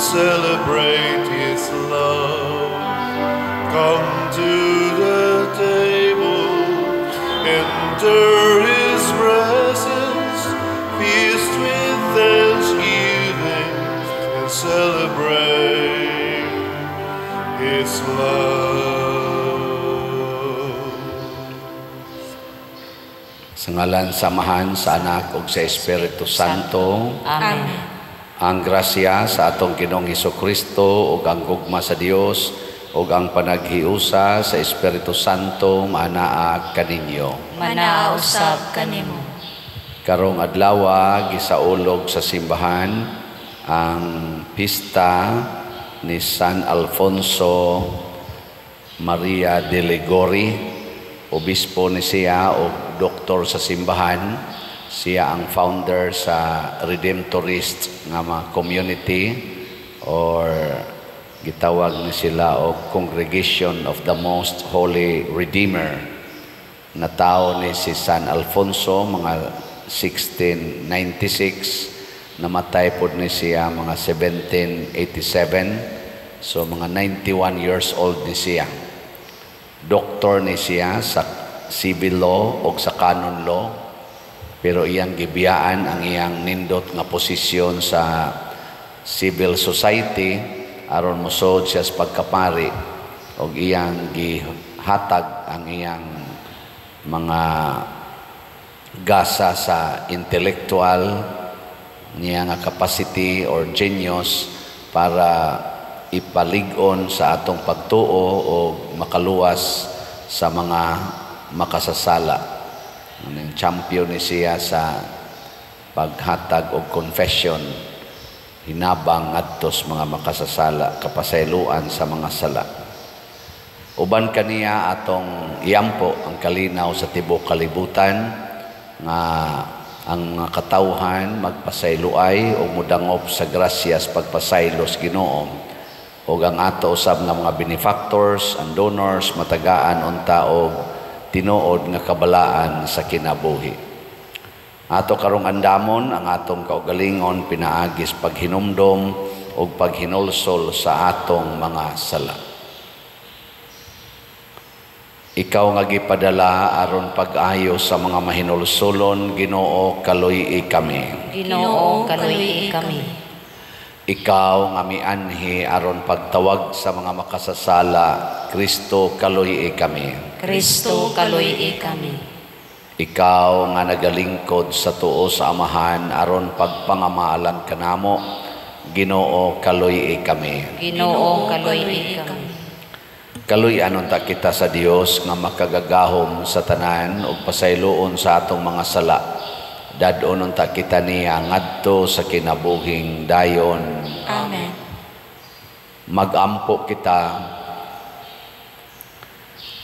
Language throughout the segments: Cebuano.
celebrate His love. Come to the table, enter His presence, feast with thanksgiving, and celebrate His love. Sa ngalan sa Amahan, sa Anak ug sa Espiritu Santo. Amen. Ang grasya sa atong Ginoong Hesukristo ug ang gugma sa Dios ug ang panaghiusa sa Espiritu Santo maanaa kaninyo. Manaa usab kanimo. Karong adlawa gisaulog sa simbahan ang pista ni San Alfonso Maria de Liguori. Obispo ni siya o doktor sa simbahan. Siya ang founder sa Redemptorist nga mga community or gitawag ni sila og Congregation of the Most Holy Redeemer. Natawo ni si San Alfonso mga 1696, namatay pod ni siya mga 1787, so mga 91 years old ni siya. Doktor ni siya sa civil law o sa canon law, pero iyang gibiyaan ang iyang nindot nga posisyon sa civil society aron mosod siya sa pagkapari, og iyang gihatag ang iyang mga gasa sa intellectual niya nga capacity or genius para ipalig-on sa atong pagtuo o makaluwas sa mga makasasala. Anong champion ni siya sa paghatag og confession, hinabang ngadto sa mga makasasala, kapasayloan sa mga sala. Uban kaniya atong iampo ang kalinaw sa tibuok kalibutan nga ang mga katawhan magpasayloay o mudangop sa grasyas pagpasaylo sa Ginoo. Ug ang ato usab nga mga benefactors and donors matagaan unta og tinuod nga kabalaan sa kinabuhi. Ato karong andamon ang atong kaugalingon pinaagis paghinumdom ug paghinulsol sa atong mga sala. Ikaw nga gipadala aron pag-ayo sa mga mahinulsolon, Ginoo, kaluy-i kami. Ginoo, kaluy-i kami. Ikaw nga mianhi aron pagtawag sa mga makasasala, Kristo, kaluy-i kami. Kristo, kaluy-i kami. Ikaw nga nagalingkod sa tuo sa Amahan aron pagpangamaalan kanamo, Ginoo, kaluy-i kami. Ginoo, kaluy-i kami. Kaluy-an unta kita sa Dios nga makagagahom sa tanan ug pasayloon sa atong mga sala. Dad-on unta kita niya ngadto sa kinabuhing dayon. Amen. Magampo kita.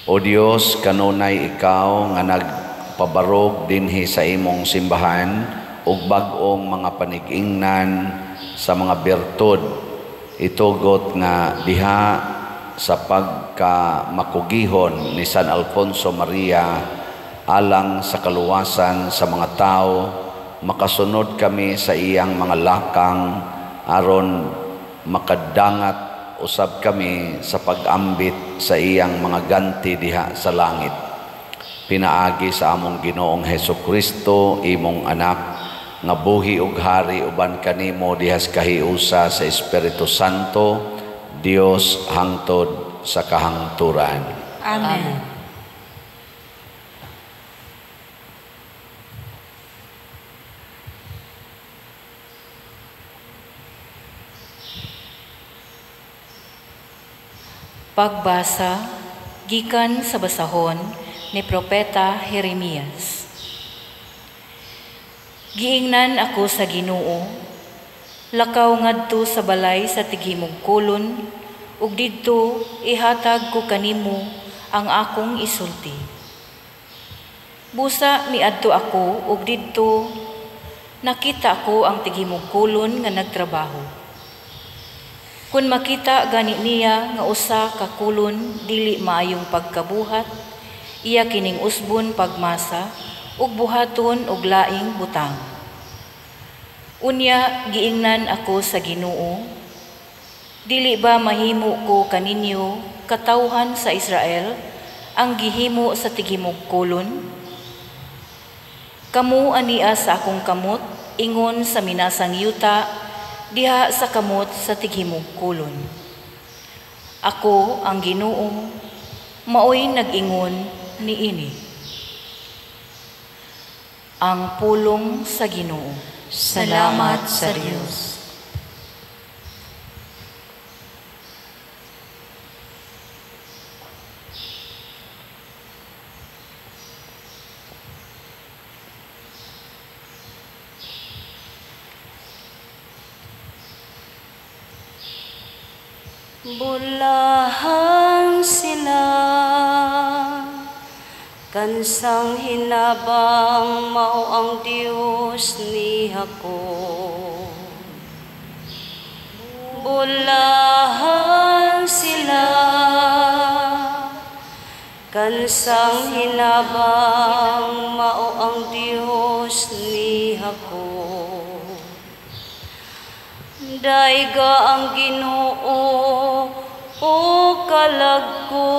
O Dios, kanunay ikaw nga nagpabarog dinhi sa imong simbahan ug bag-ong mga panig-ingnan sa mga bertud, itugot nga diha sa pagkamakugihon ni San Alfonso Maria alang sa kaluwasan sa mga tao, makasunod kami sa iyang mga lakang aron makadangat usab kami sa pag-ambit sa iyang mga ganti diha sa langit. Pinaagi sa among Ginoong Hesukristo, imong anak, nga buhi ug hari uban kanimo diha sa kahiusa sa Espiritu Santo, Dios hangtod sa kahangturan. Amen. Pagbasa gikan sa basahon ni Propeta Jeremias. Giingnan ako sa Ginoo, lakaw ngadto sa balay sa tighimog kolon, ug didto ihatag ko kanimo ang akong isulti. Busa miadto ako ug didto nakita ko ang tighimog kolon nga nagtrabaho. Kun makita gani niya nga usa ka kolon dili maayong pagkabuhat, iya kining usbon pagmasa ug buhaton og laing butang. Unya giingnan ako sa Ginoo, Dili ba mahimo ko kaninyo, katawhan sa Israel, ang gihimo sa tighimog kolon? Kamu ania sa akong kamot, ingon sa minasang yuta, diha sa kamot sa tighimog kolon. Ako ang Ginoo, maoy nag-ingon niini. Ang pulong sa Ginoo. Salamat sa Dios. Bulahan sila kansang hinabang mao ang Dios ni Jacob. Bulahan sila kansang hinabang mao ang Dios ni Jacob. Dayga ang Ginoo o kalag ko.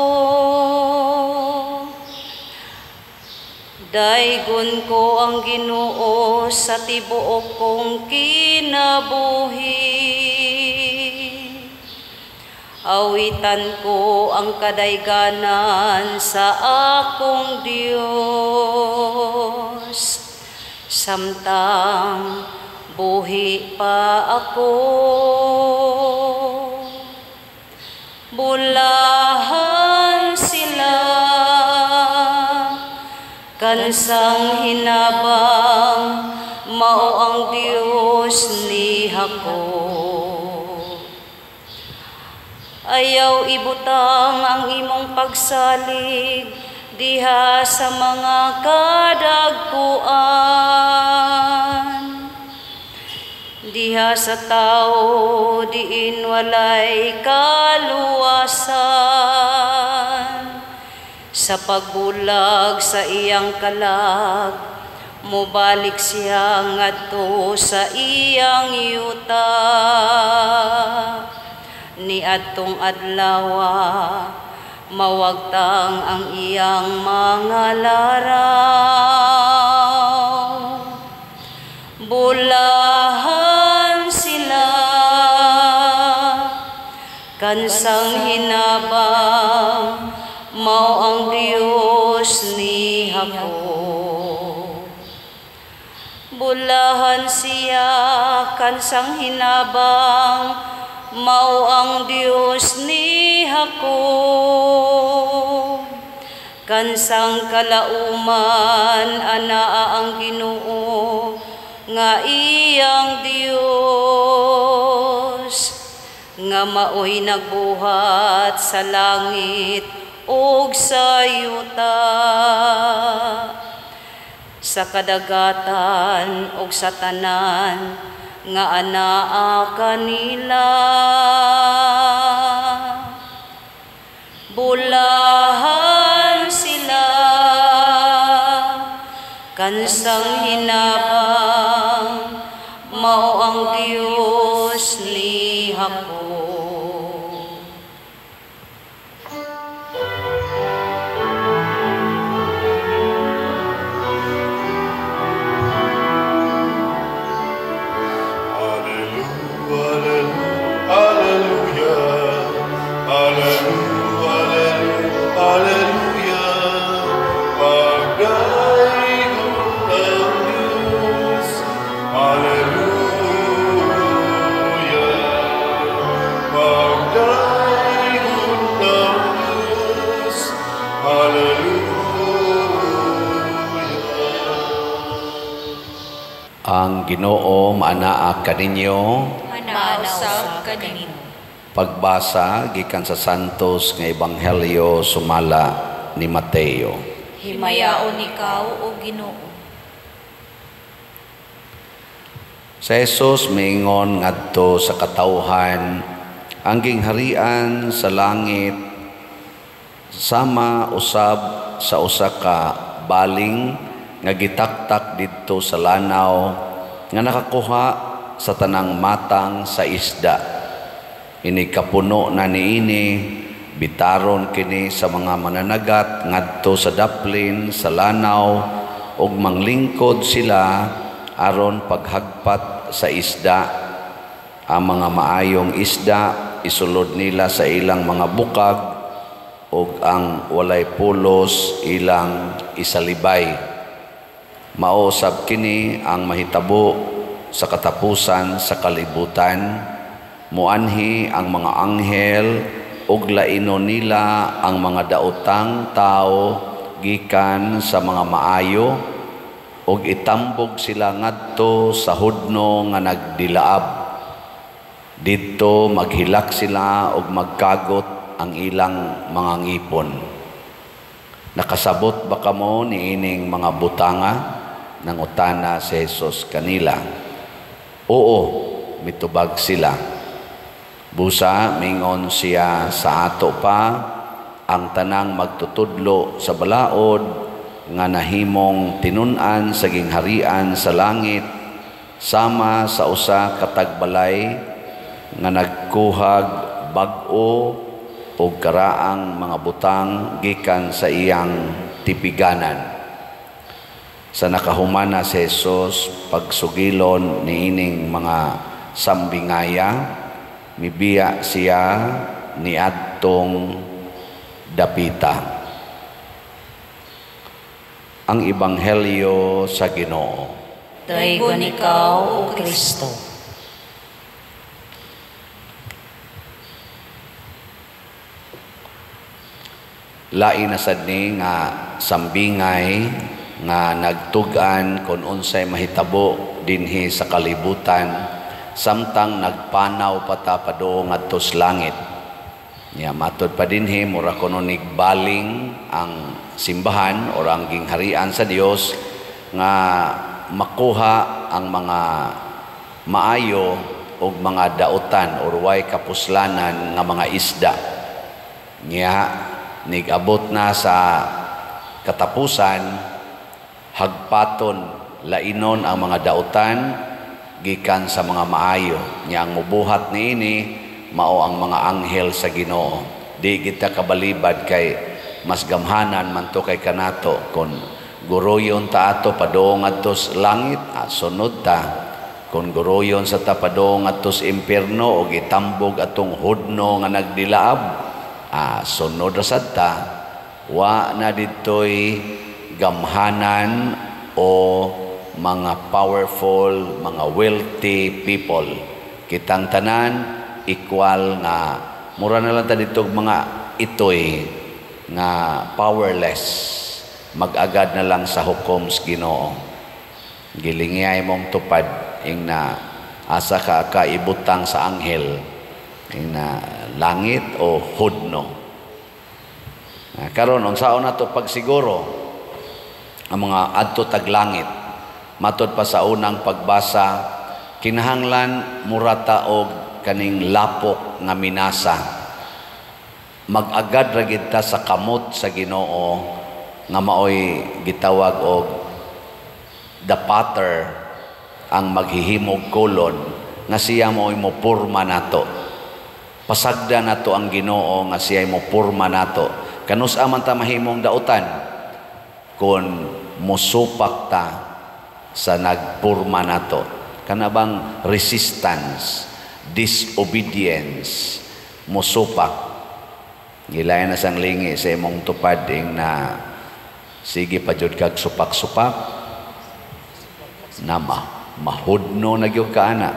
Daygon ko ang Ginoo sa tibuok kong kinabuhi. Awitan ko ang kadayganan sa akong Dios. Samtang buhi pa ako, bulahan sila kansang hinabang mao ang Dios ni Jacob. Ayaw ibutang ang imong pagsalig diha sa mga kadagkuan. Diha sa tao diin walay kaluwasan. Sa pagbulag sa iyang kalag, mobalik siya ngadto sa iyang yuta. Niadtong adlawa, mawagtang ang iyang mga laraw. Bulahan sila kansang hinabang mao ang Dios ni Jacob. Bulahan siya kansang hinabang mao ang Dios ni Jacob. Kansang kalauman anaa ang Ginoo nga iyang Dios, nga maoy nagbuhat sa langit ug sa yuta, sa kadagatan ug sa tanan nga anaa kanila. Bulahan sila kansang hinabang mao ang Dios ni Jacob. Ang Ginoo maanaa kaninyo, mausab kanimo. Pagbasa gikan sa Santos nga Ebanghelyo sumala ni Mateo. Himayaon ikaw o Ginoo. Sa Jesus miingon ngadto sa katawhan, ang gingharian sa langit sama usab sa usa ka baling nga gitaktak didto sa lanaw nga nakakuha sa tanang matang sa isda. Ini kapuno na niini, bitaron kini sa mga mananagat ngadto sa daplin sa lanaw, ug manglingkod sila aron paghagpat sa isda. Ang mga maayong isda isulod nila sa ilang mga bukag, ug ang walay pulos ilang isalibay. Mao sab kini ang mahitabo sa katapusan sa kalibutan. Muanhi ang mga anghel ug laino nila ang mga daotang tao gikan sa mga maayo, ug itambog sila ngadto sa hudno nga nagdilaab. Didto maghilak sila ug magkagot ang ilang mga ngipon. Nakasabot ba kamo niining mga butanga? Nangutana si Jesus kanila. Oo, mitubag sila. Busa mingon siya sa ato pa, ang tanang magtutudlo sa balaod nga nahimong tinun-an sa gingharian sa langit, sama sa usa ka tagbalay nga nagkuhag bag-o og karaang mga butang gikan sa iyang tipiganan. Sa nakahumana si Jesus pagsugilon niining mga sambingaya, mibiya siya niadtong dapita. Ang Ebanghelyo sa Ginoo. Daygon ikaw, O Kristo. Lain na sad ni nga sambingay nga nagtug-an kon unsay mahitabo dinhi sa kalibutan samtang nagpanaw pa ta padung ngadto sa langit. Nya matud pa dinhi mura kuno nigbaling ang simbahan or ang gingharian sa Dios nga makuha ang mga maayo og mga dautan or way kapuslanan nga mga isda. Nya nigabot na sa katapusan, hagpaton lainon ang mga dautan gikan sa mga maayo. Nya ang mubuhat niini mao ang mga anghel sa Ginoo. Di kita kabalibad kay mas gamhanan man to kay kanato. Kon guruyon ta ato padung ngadto sa langit, sunod ta. Kon guruyon sa ta padung ngadto sa impierno og itambog atong hudno nga nagdilaab, sunod ra sad ta. Wa na didtoy gamhanan o mga powerful, mga wealthy people. Kitang tanan equal nga mura na lang ta dito mga itoy nga powerless, mag-agad na lang sa hukom sa Ginoo. Gilingay mong tupad ing na asa ka kaibutang sa anghel ing na langit o hudno. Karon unsaon nato pagsiguro ang mga adto tag langit? Matod pa sa unang pagbasa, kinahanglan murata og kaning lapok nga minasa. Mag-agad ra gid ta sa kamot sa Ginoo nga maoy gitawag og the potter, ang maghihimog kolon nga siya maoy mopurma nato. Pasagda nato ang Ginoo nga siya mopurma nato. Kanus-a man ta mahimong dautan kon mosupak ta sa nagpurma nato? Kana bang resistance, disobedience, mosupak. Gilayan na sang lingi sa imong tupad ing na sige pa jud kag supak-supak na mahudno na gyud ka ana.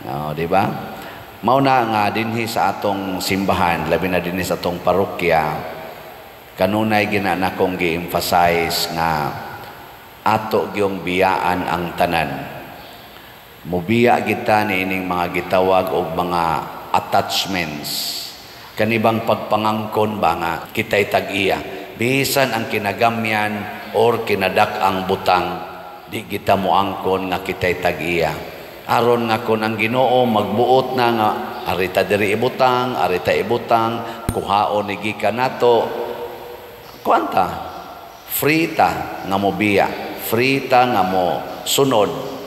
Oh, di ba? Mao na nga dinhi sa atong simbahan, labi na dinhi sa atong parokya, kanunay gina nakong gi-emphasize nga ato gyung biyaan ang tanan. Mubiya kita niining mga gitawag og mga attachments. Kanibang pagpangangkon ba nga kita'y tag-iya. Bisan ang kinagamyan or kinadak ang butang, di kita moangkon nga kita'y tag-iya. Aron nga kon ang Ginoo magbuot na nga arita diri ibutang, arita ibutang, kuhaon ni gikan nato. Kuanta, free ta nga mobiya, free ta nga mo sunod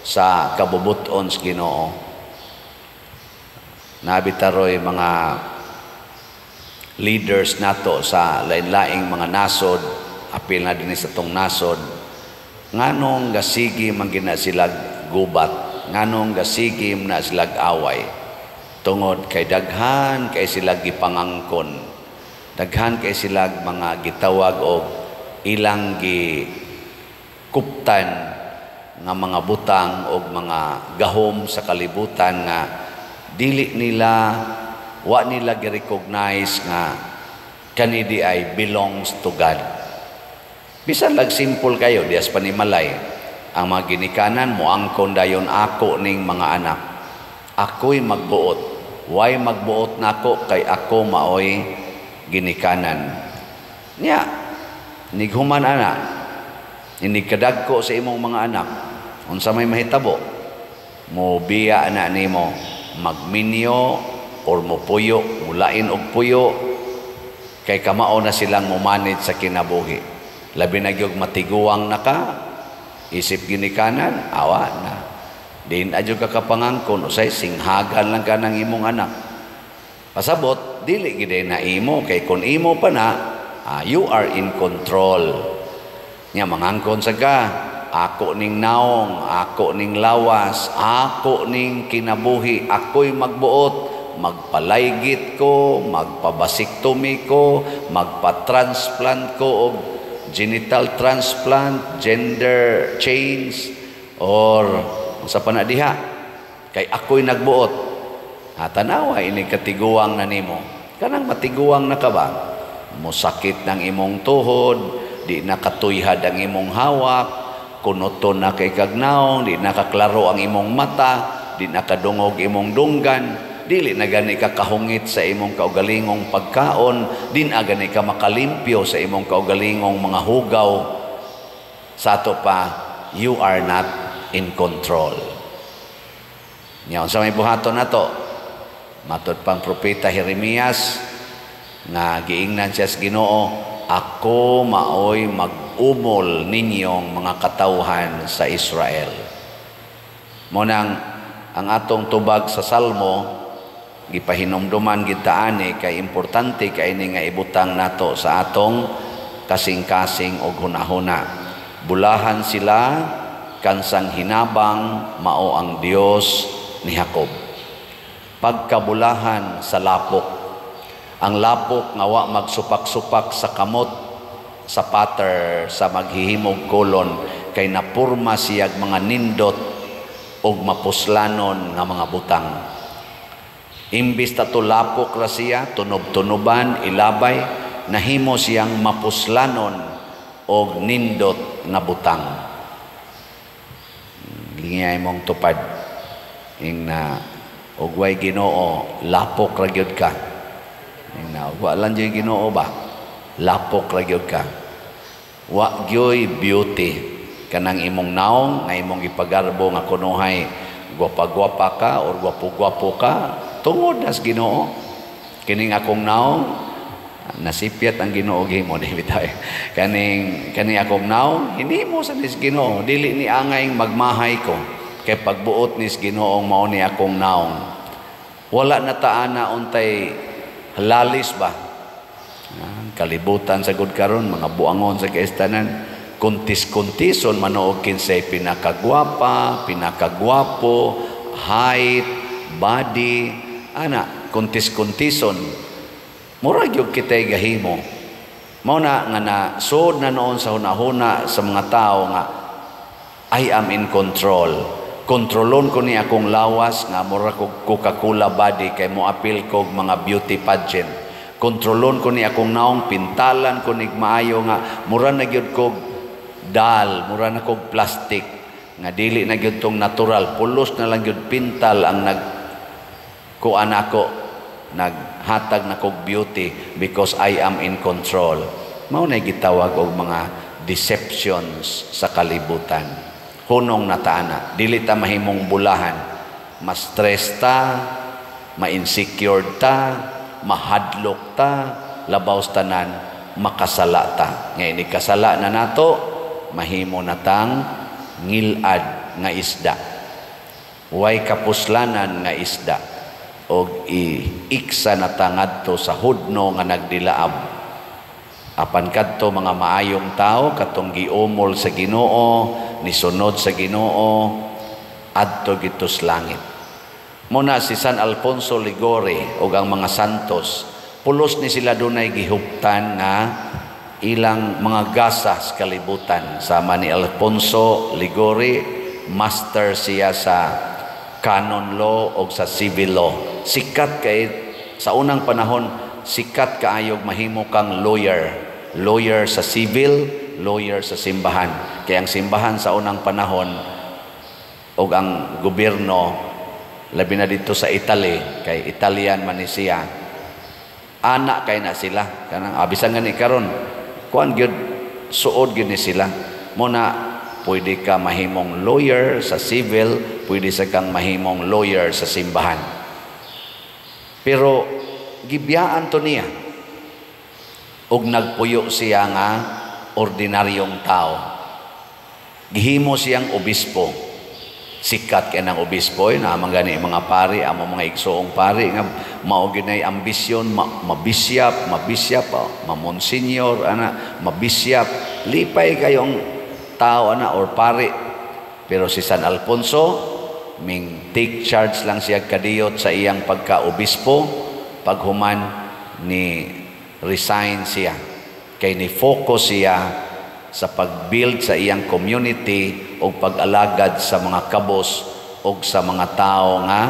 sa kabubuton sa Ginoo. Nabitaroy mga leaders nato sa lain-laing mga nasod, apil na din sa tong nasod, nganong gasigi man gina silag gubat, nganong gasigi na silag away, tungod kay daghan kay sila gipangangkon, daghan kay silag mga gitawag og ilang gi kuptan nga mga butang og mga gahom sa kalibutan nga dili nila, wa nila gi-recognize nga kani di ay belongs to God. Bisan lag simple kayo dias panimalay, ang mga ginikanan moangkon dayon, "Ako ning mga anak, ako'y magbuot. Way magbuot nako kay ako maoy ginikanan." Nya nighuman ana, inig kadagko sa imong mga anak, unsa may mahitabo? Mo biya na nimo, magminyo or mopuyo, mulain og puyo, kay kamao na silang mo-manage sa kinabuhi. Labi na gyud matiguang na ka, isip ginikanan, awa na. Din adyo ka kapangangkon, usay singhagan lang ka ng imong anak. Pasabot, dili gid na imo, kay kung imo pa na, you are in control. Nya mangangkon sa ka, "Ako ning naong, ako ning lawas, ako ning kinabuhi, ako'y magbuot, magpalaygit ko, magpa-vasectomy ko, magpa-transplant ko og genital transplant, gender change, or sa pa na diha, kay ako'y nagbuot." Ha, tanawa ini katiguang na nimo. Kanang matiguang na ka ba? Musakit ng imong tuhod, di na katuyhad ang imong hawak, kunuton na kay kagnaong, di na kaklaro ang imong mata, di na kadungog imong dunggan, dili na gani ka kahungit sa imong kaugalingong pagkaon, di na gani ka makalimpyo sa imong kaugalingong mga hugaw. Sa ato pa, you are not in control. Nya unsa may buhaton nato? Matod pang propeta Jeremias nga giingnan siya sa Ginoo, "Ako maoy mag-umol ninyong mga katawhan sa Israel." Mo nang ang atong tubag sa Salmo gipahinumduman gid ani kay importante kay ini nga ibutang nato sa atong kasing-kasing og hunahuna. Bulahan sila kansang hinabang mao ang Dios ni Jacob. Pagkabulahan sa lapok. Ang lapok nga wa magsupak-supak sa kamot sa potter, sa maghihimog kolon, kay napurma siyag mga nindot og mapuslanon nga mga butang. Imbis ta lapok ra siya, tunob-tunoban, ilabay, nahimo siyang mapuslanon og nindot nga butang. Lingay mong tupad. Ing na og way Ginoo, lapok ra gyud ka. Ing na wa lang gyud Ginoo ba? Lapok ra gyud ka. Wa gyoy beauty kanang imong naong nga imong ipagarbo nga kunuhay gwapa-gwapa ka or gwapo-gwapo ka tungod nas Ginoo. Kining akong naong nasipyat ang Ginoo gihimo di bitaw. Kaning kani akong naong hinimo sa nis Ginoo, dili ni angay magmahay ko kay pagbuot nis Ginoo mao ni akong naong. Wala na taana untay lalis ba? Kalibutan sa gud karon mga buangon sa kaistanan, kuntis-kuntison manoog kinsay pinakagwapa, pinakagwapo, height, body, ana, kuntis-kuntison. Mura gyud kitay gahimo. Mao na nga na sud na noon sa hunahuna sa mga tao nga I am in control. Kontrolon ko ni akong lawas nga mura kog Coca-Cola body kay moapil kog mga beauty pageant. Kontrolon ko ni akong naong, pintalan ko ni maayo nga mura na gyud kog dal, mura na kog plastic nga dili na gyud tong natural, pulos na lang gyud pintal ang nag kuan ako, naghatag na kog beauty because I am in control. Mao na gitawag og mga deceptions sa kalibutan. Hunong na taana, dili ta mahimong bulahan. Ma-stress ta, ma-insecure ta, mahadlok ta, labaw sa tanan makasala ta. Nga ini kasala na nato, mahimo na tang ngilad nga isda. Way kapuslanan nga isda. Og iiksa na ta ngadto sa hudno nga nagdilaab. Apan kadto mga maayong tao, katong giumol sa Ginoo, nisunod sa Ginoo, adto gitus langit. Muna si San Alfonso Liguori ug ang mga santos, pulos ni sila dunay gihuptan nga ilang mga gasas kalibutan. Sama ni Alfonso Liguori, master siya sa canon law o sa civil law. Sikat kay sa unang panahon, sikat kaayog mahimo kang lawyer. Lawyer sa civil, lawyer sa simbahan. Kaya ang simbahan sa unang panahon og ang gobyerno, labi na dito sa Italy, kay Italian man ni siya, ana kay na sila kanang abisan gani karon, kuan gyud, suod gyud ni sila. Mo na pwede ka mahimong lawyer sa civil, pwede sa kang mahimong lawyer sa simbahan. Pero gibiyaan to niya ug nagpuyo siya nga ordinaryong tao. Gihimo siyang obispo. Sikat kay ng obispo, eh, naman gani mga pari, amo mga igsoong pari nga mao ginay ambisyon, mabisyap, mabisyap, oh, mamonsenyor ana, mabisyap, lipay kayong tao ana or pari. Pero si San Alfonso, ming take charge lang siya kadiyot sa iyang pagka-obispo, paghuman ni resign siya. Kay ni focus siya sa pag-build sa iyang community o pag-alagad sa mga kabos o sa mga tao nga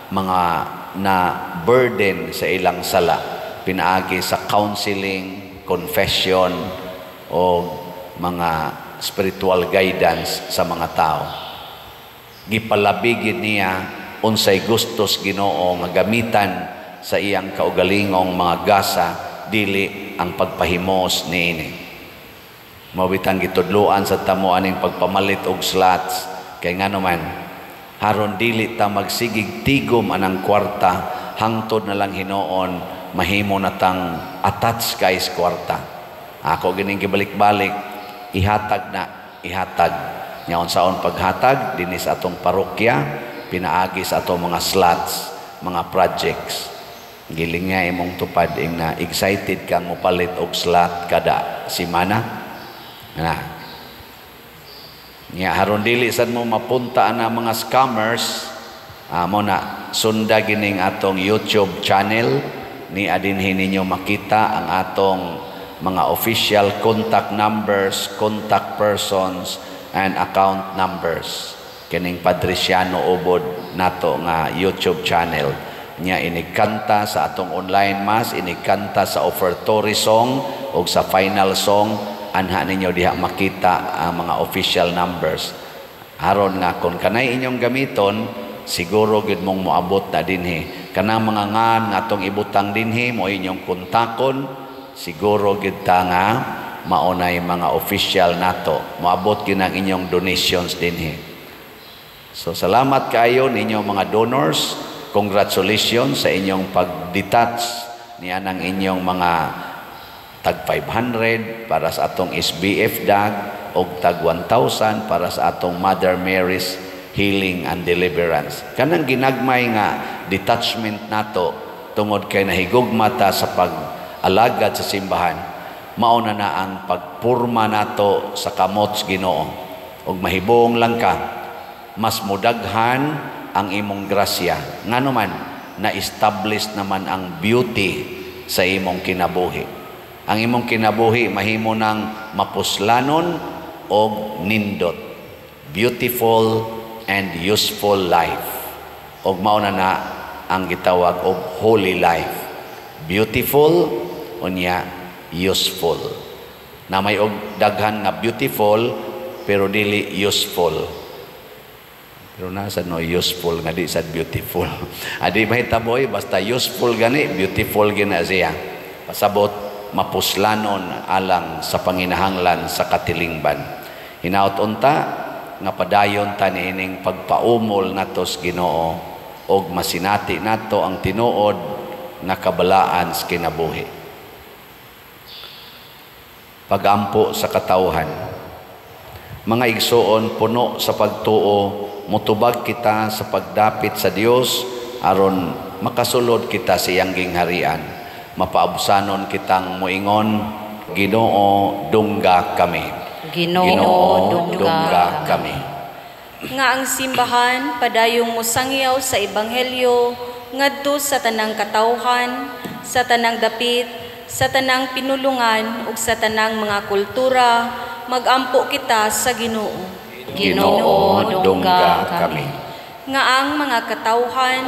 mga na burden sa ilang sala, pinaagi sa counseling, confession o mga spiritual guidance sa mga tao. Gipalabigin niya unsay gustos Ginoo nga gamitan sa iyang kaugalingong mga gasa, dili ang pagpahimos niini. Mao bitang gitudloan sa tamo aning pagpamalit og slots, kay ngano man, haron dili ta magsigig tigom anang kwarta, hangtod na lang hinuon mahimo na tang attach kay sa kwarta. Ako gining gibalik-balik, ihatag na, ihatag. Nya unsaon paghatag dinhi sa atong parokya, pinaagi sa atong mga slots, mga projects. Giling nga imong tupad ing na excited kang mopalit og slot kada semana. Na. Nya haron dili sad mo mapunta na mga scammers, amo na sunda gining atong YouTube channel ni adinhi ninyo makita ang atong mga official contact numbers, contact persons and account numbers. Kining Padriciano Ubod nato nga YouTube channel. Nya inigkanta sa atong online mass, inigkanta sa offertory song ug sa final song, anha ninyo diha makita ang mga official numbers. Aron nga kung kanay inyong gamiton, siguro gyud mong moabot na dinhi. Kanang mga ngan nga atong ibutang dinhi mo inyong kontakon, siguro gyud ta nga maunay mga official nato. Moabot gyud ang inyong donations dinhi. So salamat kaayo ninyong mga donors. Congratulations sa inyong pag-detach niya ng inyong mga tag 500 para sa atong SBF dag o tag 1,000 para sa atong Mother Mary's Healing and Deliverance. Kanang ginagmay nga detachment nato tungod kay nahigugma ta sa pag-alagad sa simbahan, mauna na ang pagpurma nato sa kamot sa Ginoo. Ug mahibong lang ka, mas mudaghan ang imong grasya. Ngano man, na-establish naman ang beauty sa imong kinabuhi. Ang imong kinabuhi mahimo nang mapuslanon og nindot. Beautiful and useful life. Og mao na na ang gitawag og holy life. Beautiful unya useful. Na may og daghan nga beautiful pero dili useful. Pero nasa no useful nga di sad beautiful. Adi mahitaboy basta useful gani, beautiful gina siya. Pasabot mapuslanon alang sa panginahanglan sa katilingban. Hinaut unta nga padayon ta niining pagpaumol nato sa Ginoo og masinati nato ang tinuod nga kabalaan sa kinabuhi. Pagampo sa katawhan. Mga igsoon, puno sa pagtuo, mutubag kita sa pagdapit sa Dios aron makasulod kita sa iyang gingharian. Mapaabsanon kitang moingon, Ginoo, dungga kami. Ginoo, dungga kami. Nga ang simbahan padayong mosangyaw sa ebanghelyo ngadto sa tanang katawhan, sa tanang dapit, sa tanang pinulungan ug sa tanang mga kultura, magampo kita sa Ginoo. Ginoo, dungga kami. Nga ang mga katawhan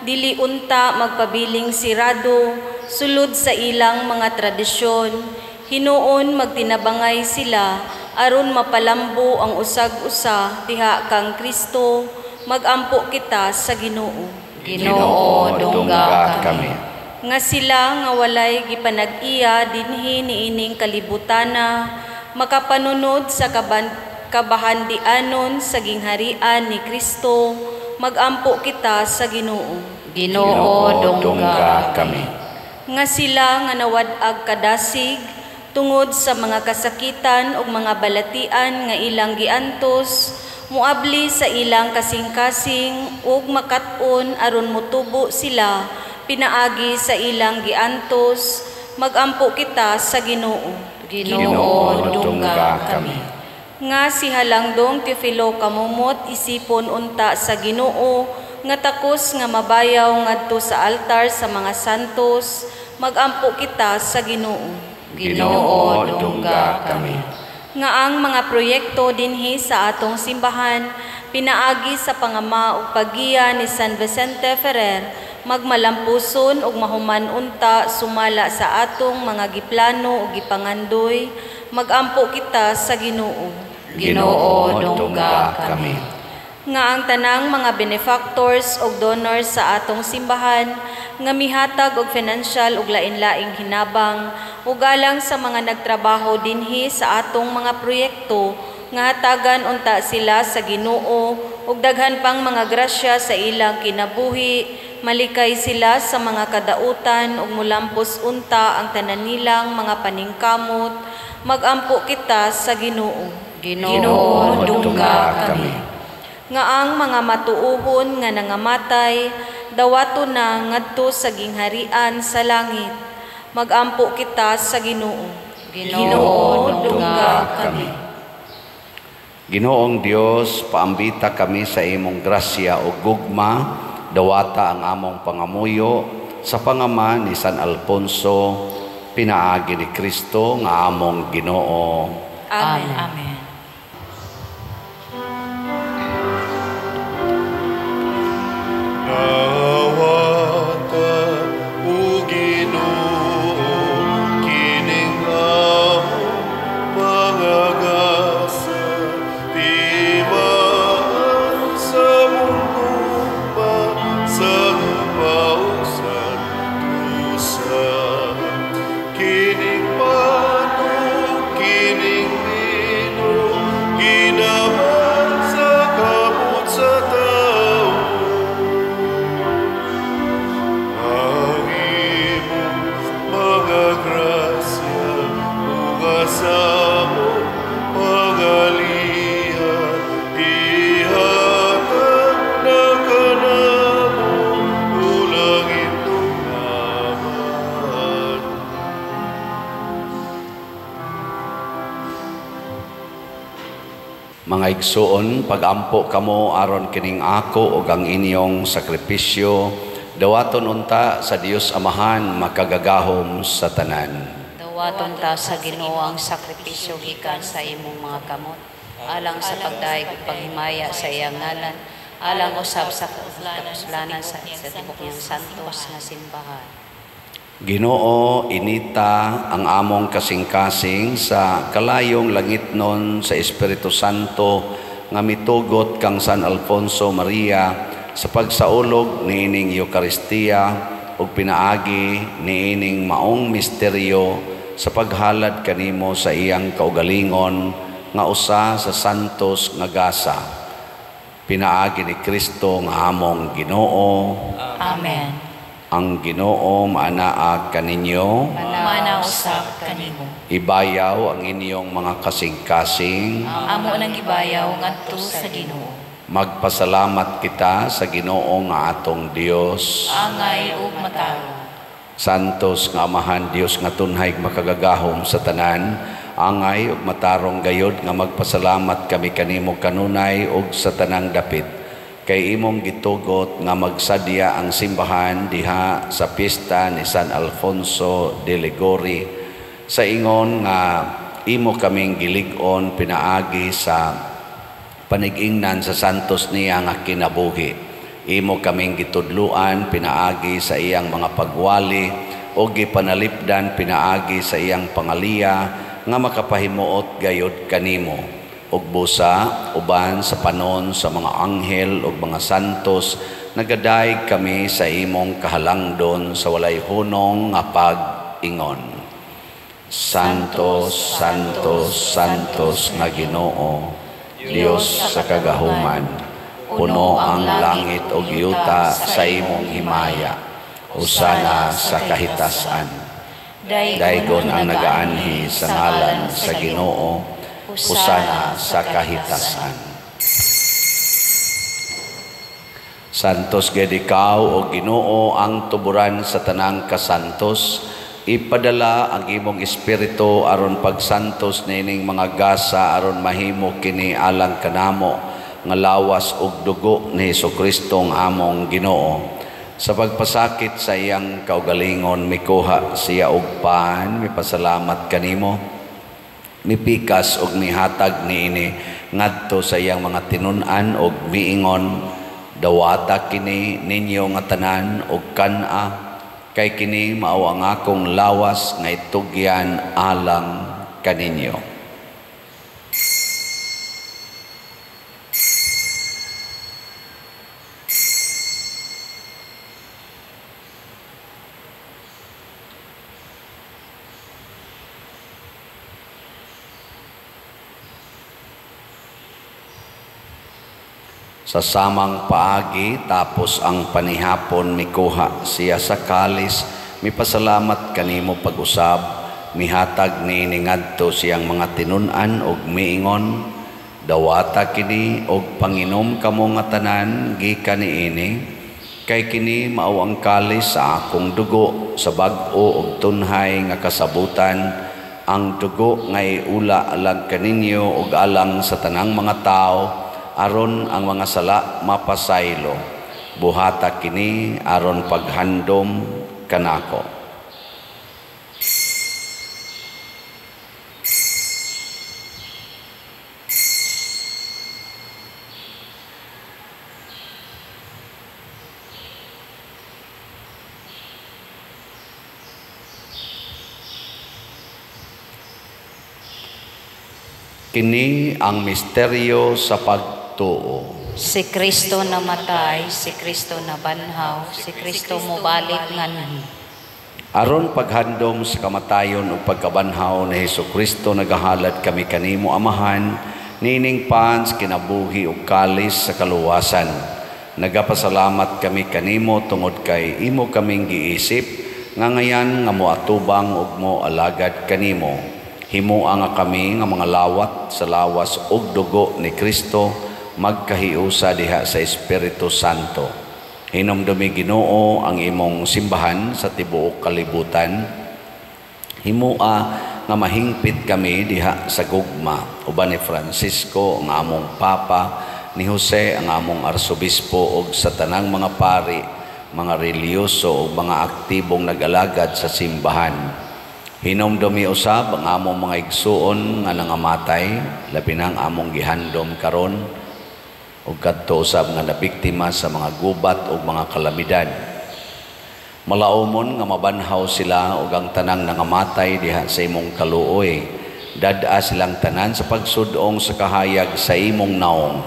dili unta magpabiling sirado sulod sa ilang mga tradisyon, hinuon magtinabangay sila aron mapalambo ang usag-usa diha kang Kristo, magampo kita sa Ginoo. Ginoo, dungga kami. Nga sila nga walay gipanag-iya dinhi niining kalibutana, makapanunod sa kabahandianon sa gingharian ni Kristo, magampo kita sa Ginoo. Ginoo, dungga kami. Nga sila nga nawad-ag kadasig tungod sa mga kasakitan ug mga balatian nga ilang giantos, muabli sa ilang kasing-kasing ug makat-on aron motubo sila pinaagi sa ilang giantos, magampo kita sa Ginoo. Ginoo, dungga kami. Nga si Halangdong Teofilo Camomot isipon unta sa Ginoo nga takos nga mabayaw ngadto sa altar sa mga santos, magampo kita sa Ginoo. Ginoo, dungga kami. Nga ang mga proyekto dinhi sa atong simbahan pinaagi sa pangama ug paggiya ni San Vicente Ferrer, magmalampuson ug mahuman unta sumala sa atong mga giplano ug gipangandoy, magampo kita sa Ginoo. Ginoo, dungga kami. Nga ang tanang mga benefactors ug donors sa atong simbahan nga mihatag og financial ug lain-laing hinabang ug alang sa mga nagtrabaho dinhi sa atong mga proyekto, nga hatagan unta sila sa Ginoo ug daghan pang mga grasya sa ilang kinabuhi, malikay sila sa mga kadautan ug mulampos unta ang tanan nilang mga paningkamot, magampo kita sa Ginoo. Ginoo, dungga kami. Nga ang mga matuohon nga nangamatay dawato na ngadto sa gingharian sa langit, magampo kita sa Ginoo. Ginoo, dungga kami. Ginoong Dios, paambita kami sa imong grasya o gugma, dawata ang among pangamuyo sa pangama ni San Alfonso, pinaagi ni Kristo nga among Ginoo. Amen. Amen. Dawata o Ginoo kining among pangagasa, timaan sa mong gugma sa gugma ug santusa. Kining pan ug kining bino ginaman sa kamot sa tawo. Ang imong mga grasya ug sa among pagalihan, ihatag na kanamo o langitnong Amahan. Mga igsuon, pagampo kamo aron kining ako ug ang inyong sakripisyo, dawaton unta sa Dios Amahan makagagahom sa tanan. Dawaton ta sa Ginoo ang sakripisyo gikan sa imong mga kamot, alang sa pagdayeg ug paghimaya sa iyang ngalan, alang usab sa kapuslanan sa tibok niyang santos nga simbahan. Ginoo, inita ang among kasing-kasing sa kalayong langitnon sa Espiritu Santo nga mitugot kang San Alfonso Maria sa pagsaulog niining Eukaristiya ug pinaagi niining maong misteryo sa paghalad kanimo sa iyang kaugalingon nga usa sa santos nga gasa. Pinaagi ni Kristo nga among Ginoo. Amen. Ang Ginoo maanaa kaninyo. Maanaa usab kanimo. Ibayaw ang inyong mga kasing-kasing. Amo nang gibayaw ngadto sa Ginoo. Magpasalamat kita sa Ginoo nga atong Dios. Angay ug matarong. Santos nga Amahan, Dios nga tunhay makagagahom sa tanan, angay ug matarong gayod nga magpasalamat kami kanimo kanunay ug sa tanang dapit. Kay imong gitugot nga magsadya ang simbahan diha sa pista ni San Alfonso de Ligori sa ingon nga imo kaming gilig-on pinaagi sa panig-ingnan sa santos niya nga kinabuhi. Imo kaming gitudluan pinaagi sa iyang mga pagwali o gipanalipdan pinaagi sa iyang pangaliya nga makapahimuot gayod kanimo. Ug busa uban sa panon sa mga anghel ug mga santos nagadayeg kami sa imong kahalangdon sa walay hunong nga pag-ingon. Santos, Santos, Santos nga Ginoo, Dios sa kagahuman, puno ang langit ug yuta sa imong himaya. Hosana sa kahitasan. Daygon ang nagaanhi sa ngalan sa Ginoo. Hosana sa kahitasan. Santos gid ikaw o Ginoo ang tuburan sa tanang kasantos. Ipadala ang imong espiritu aron pagsantos niining mga gasa aron mahimo kini alang kanamo nga lawas ug dugo ni Hesukristo ang among Ginoo. Sa pagpasakit sa iyang kaugalingon mikuha siya og pan, mipasalamat kanimo, mipikas og mihatag niini ngadto sa iyang mga tinun-an og miingon, dawata kini ninyo nga tanan og kan-a, kay kini mao ang akong lawas nga itugyan alang kaninyo. Sa samang paagi, tapos ang panihapon, mikuha siya sa kalis, mipasalamat kanimo pag-usab, mihatag niini ngadto siyang mga tinun-an og miingon, dawata kini og panginom kamo nga tanan gikan niini, kay kini mao ang kalis sa akong dugo sa bag-o og tunhay nga kasabutan, ang dugo nga iula alang kaninyo og alang sa tanang mga tawo, aron ang mga sala mapasaylo. Buhata kini aron paghandom kanako. Kini ang misteryo sa pagtuo. Si Kristo namatay, si Kristo nabanhaw, si Kristo mobalik nganhi. Aron paghandom sa kamatayon ug pagkabanhaw ni Hesukristo, nagahalad kami kanimo Amahan, nining pans kinabuhi ug kalis sa kaluwasan. Nagapasalamat kami kanimo tungod kay imo kaming giisip nga ngayan nga moatubang ug moalagad kanimo. Himoa nga kami nga mga lawat sa lawas ug dugo ni Kristo magkahiusa diha sa Espiritu Santo. Hinumdumi Ginoo ang imong simbahan sa tibuok kalibutan. Himoa nga mahingpit kami diha sa gugma uban ni Francisco ang among Papa, ni Jose ang among Arsobispo ug sa tanang mga pari, mga relihiyoso ug mga aktibong nag-alagad sa simbahan. Hinumdumi usab ang among mga igsuon nga nangamatay, labi na ang among gihandom karon ug kadto usab nga nabiktima sa mga gubat ug mga kalamidad. Malaumon nga mabanhaw sila ug ang tanang nangamatay diha sa imong kaluoy. Dad-a silang tanan sa pagsudong sa kahayag sa imong naong.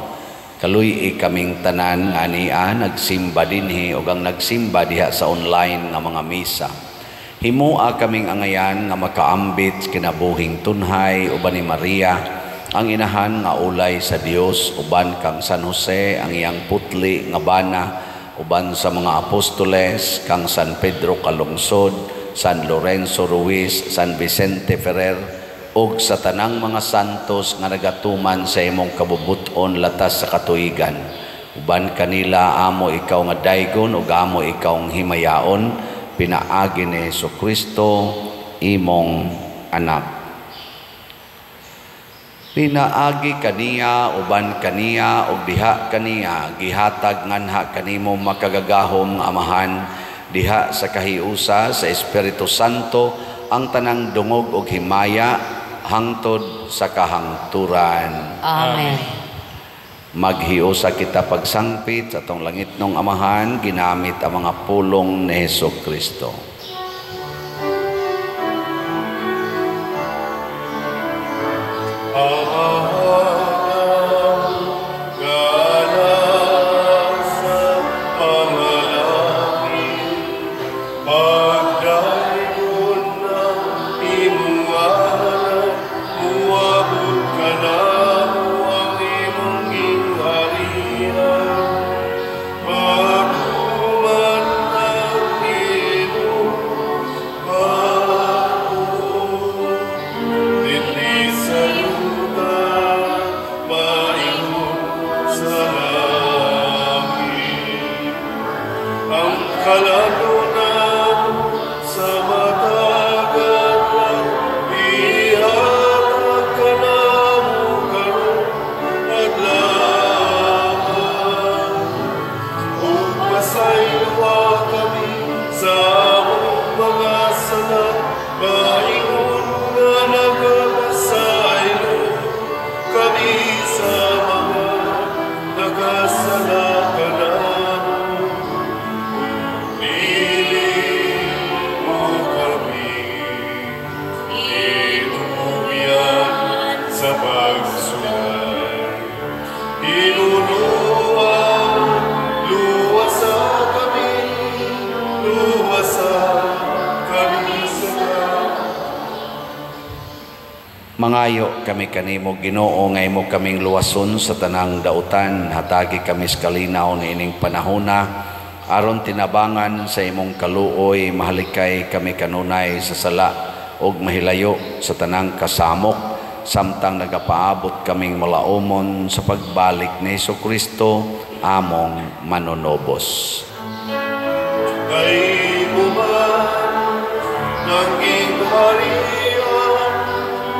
Kaluy-i kaming tanan nga ania nagsimba dinhi ug ang nagsimba diha sa online nga mga misa. Himoa kaming angayan nga makaambit kinabuhing tunhay uban ni Maria ang inahan nga ulay sa Dios, uban kang San Jose ang iyang putli nga bana, uban sa mga apostoles kang San Pedro Calungsod, San Lorenzo Ruiz, San Vicente Ferrer ug sa tanang mga santos nga nagatuman sa imong kabubut-on latas sa katuigan. Uban kanila amo ikaw nga daygon ug amo ikaw himayaon, pinaagi ni Hesukristo imong anak. Pinaagi kaniya, uban kaniya, ug diha kaniya, gihatag nganha kanimo makagagahom nga Amahan, diha sa kahiusa sa Espiritu Santo, ang tanang dungog ug himaya hangtod sa kahangturan. Amen. Maghiusa kita pagsangpit sa atong langitnong Amahan, ginamit ang mga pulong ni Hesukristo. Mangayo kami kanimo Ginoo nga imo kaming luwason sa tanang dautan, hatagi kami sa kalinaw niining panahona aron tinabangan sa imong kaluoy, mahalikay kami kanunay sa sala ug mahilayo sa tanang kasamok, samtang nagapaabot kaming malaumon sa pagbalik ni Hesukristo among manunobos. Kay uban ng gingharian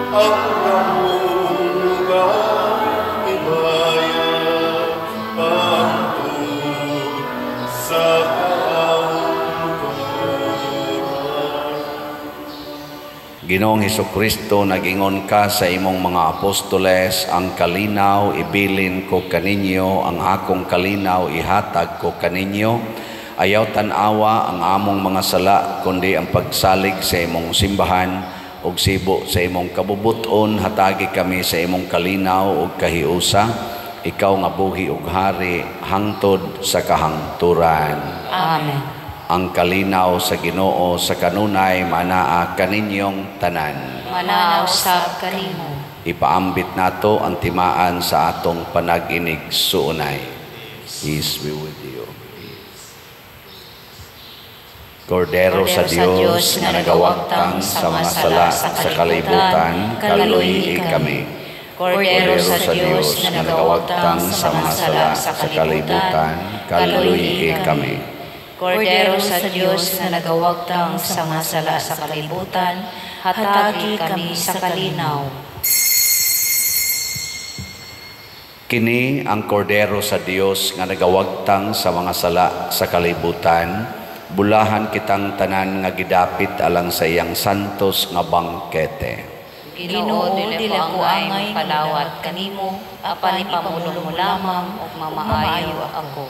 ang namugan ibaya pangtod sa kaangkuran. Ginoong Hesukristo, nag-ingon ka sa imong mga apostoles, ang kalinaw ibilin ko kaninyo, ang akong kalinaw ihatag ko kaninyo. Ayaw tan-awa ang among mga sala, kundi ang pagsalig sa imong simbahan ug sibo sa imong kabubuton. Hatagi kami sa imong kalinaw ug kahiusa, ikaw nga buhi ug hari hangtod sa kahangturan. Amen. Ang kalinaw sa Ginoo sa kanunay manaa kaninyong tanan. Manaa usab kanimo. Ipaambit nato ang timaan sa atong panag-inig suunay. Peace be with you. Kordero sa Dios nga nagawagtang sa mga sala sa kalibutan, kaluoyi kami. Kordero sa Dios nga nagawagtang sa mga sala sa kalibutan, kaluoyi kami. Kordero sa Dios nga nagawagtang sa mga sala sa kalibutan, hatagi kami sa kalinaw. Kini ang kordero sa Dios nga nagawagtang sa mga sala sa kalibutan, bulahan kitang tanan nga gidapit alang sa iyang santos nga bangkete. Ginoo, dili ko angay palawat kanimo, apan ipamulong mo lamang ug mamaayo ako.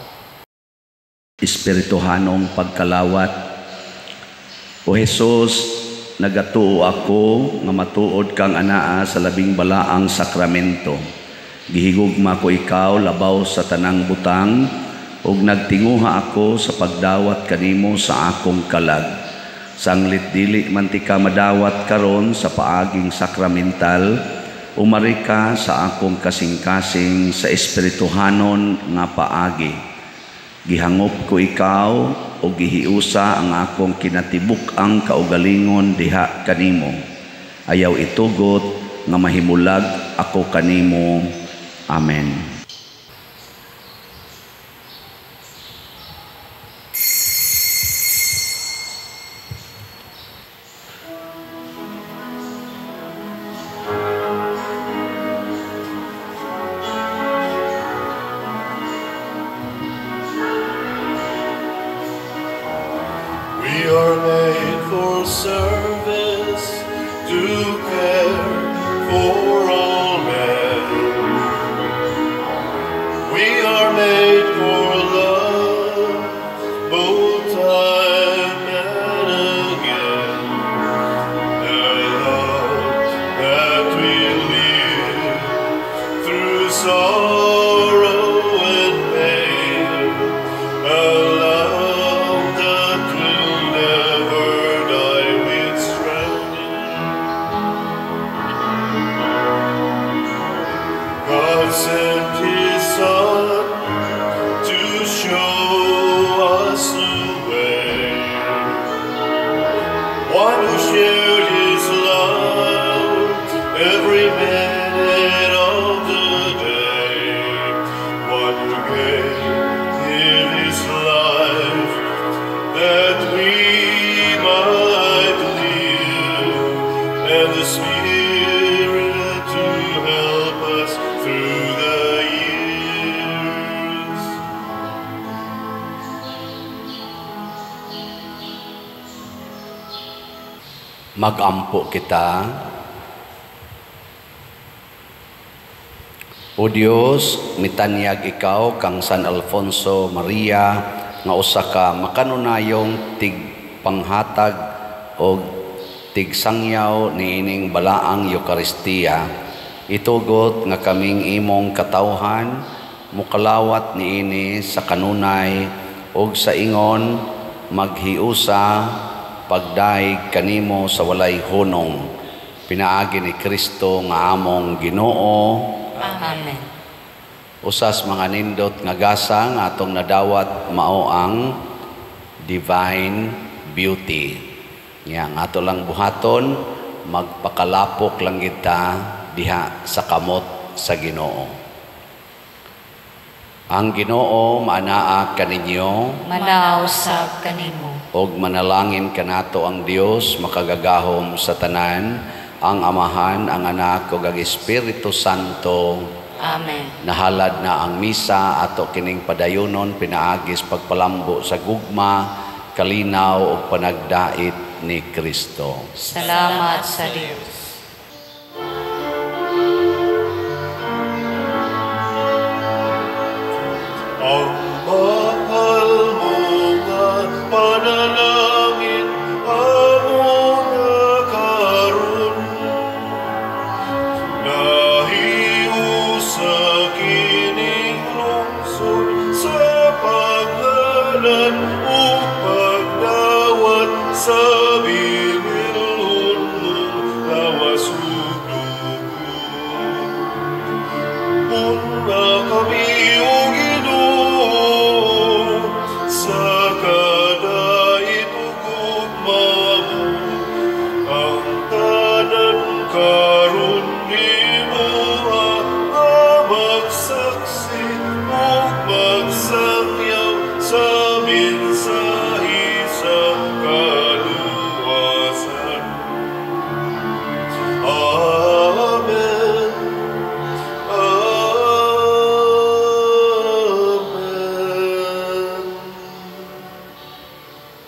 Espirituhanong pagkalawat. O Hesus, nagatuo ako nga matuod kang anaa sa labing balaang sakramento. Gihigugma ko ikaw labaw sa tanang butang, ug nagtinguha ako sa pagdawat kanimo sa akong kalag. Sanglit dili man ti ka madawat karon sa paaging sakramental, umari ka sa akong kasing-kasing sa espirituhanon nga paagi. Gihangop ko ikaw o gihiusa ang akong kinatibuk-ang kaugalingon diha kanimo. Ayaw itugot nga mahimulag ako kanimo. Amen. We are made for service, to care for all men. We are made for love, both time and again. The love that we live through sorrow and pain, a love that will never die with strength. God sent His Son to show us the way. One who shared His love every minute of the day. One who gave His life that we might live, and the Spirit to help us through the years. Magampo kita. O Dios, mitanyag ikaw kang San Alfonso Maria nga usa ka makanunayong tigpanghatag og tigsangyaw niining balaang Eukaristiya. Itugot nga kaming imong katawhan mukalawat niini sa kanunay ug sa ingon maghiusa pagdaig kanimo sa walay hunong. Pinaagi ni Kristo nga among Ginoo. Amen. Usas mga nindot nga gasa nga atong nadawat mao ang divine beauty. Nya ang ato lang buhaton, magpakalapok lang kita diha sa kamot sa Ginoo. Ang Ginoo maanaa kaninyo, manausab kanimo, og manalangin kanato ang Dios makagagahom sa tanan, ang Amahan, ang Anak ug ang Espiritu Santo. Amen. Nahalad na ang misa ato kining padayonon pinaagis pagpalambo sa gugma, kalinaw ug panagdait ni Kristo. Salamat sa Dios. Ang mahal mo nga panalangin amo na karon, nahiusa kining lungsod sa paghalan ug pagdawat sa binilhon mong lawas ug dugo. Una kami o Ginoo sa kadait ug gugma mo, ang tanan karon nimo nga magsaksi ug magsangyaw sa minsan.